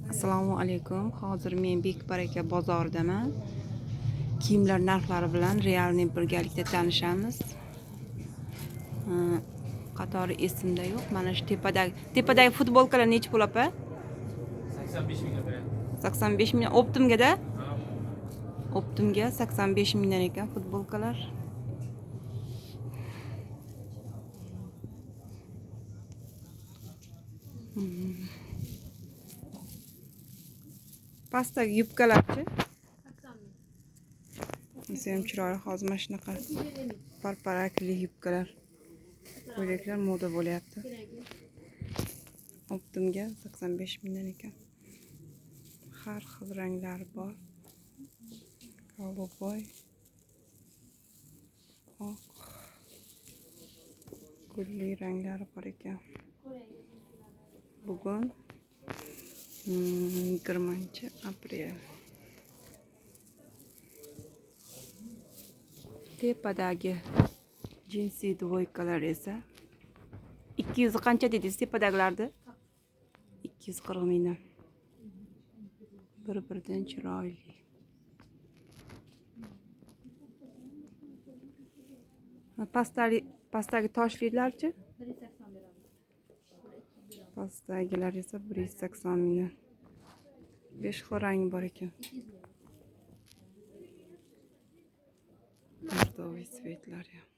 Assalomu alaykum. Hozir men Bekbaraka bozoridaman. Kiyimlar narxlari bilan realniy birgalikda tanishamiz. Qatori esimda yo'q. Mana shu tepadagi futbolkalar nechi pul opa? 85 mingga beradi. 85 ming optimga-da? Optimga 85 mingdan ekan futbolkalar. Pastdagi yubkalarchi? Bunisi ham chiroyli. Hozir mana shunaqa parparakli yubkalar, ko'ylaklar moda bo'lyapti. Optimga 85 mingdan ekan. Har xil ranglari bor. Голубой, oq, gulli ranglari bor ekan. Bugun 20 aprel. Tepadagi jinsi dvoykalar esa 200 qancha dedingiz tepadagilarni? 240 mingdan. Bir-biridan chiroyli. Pastdagi toshlilarchi? Pastdagilar esa 180 mingdan. 5 xil rangi bor ekan. Бордовый цвет lari ham.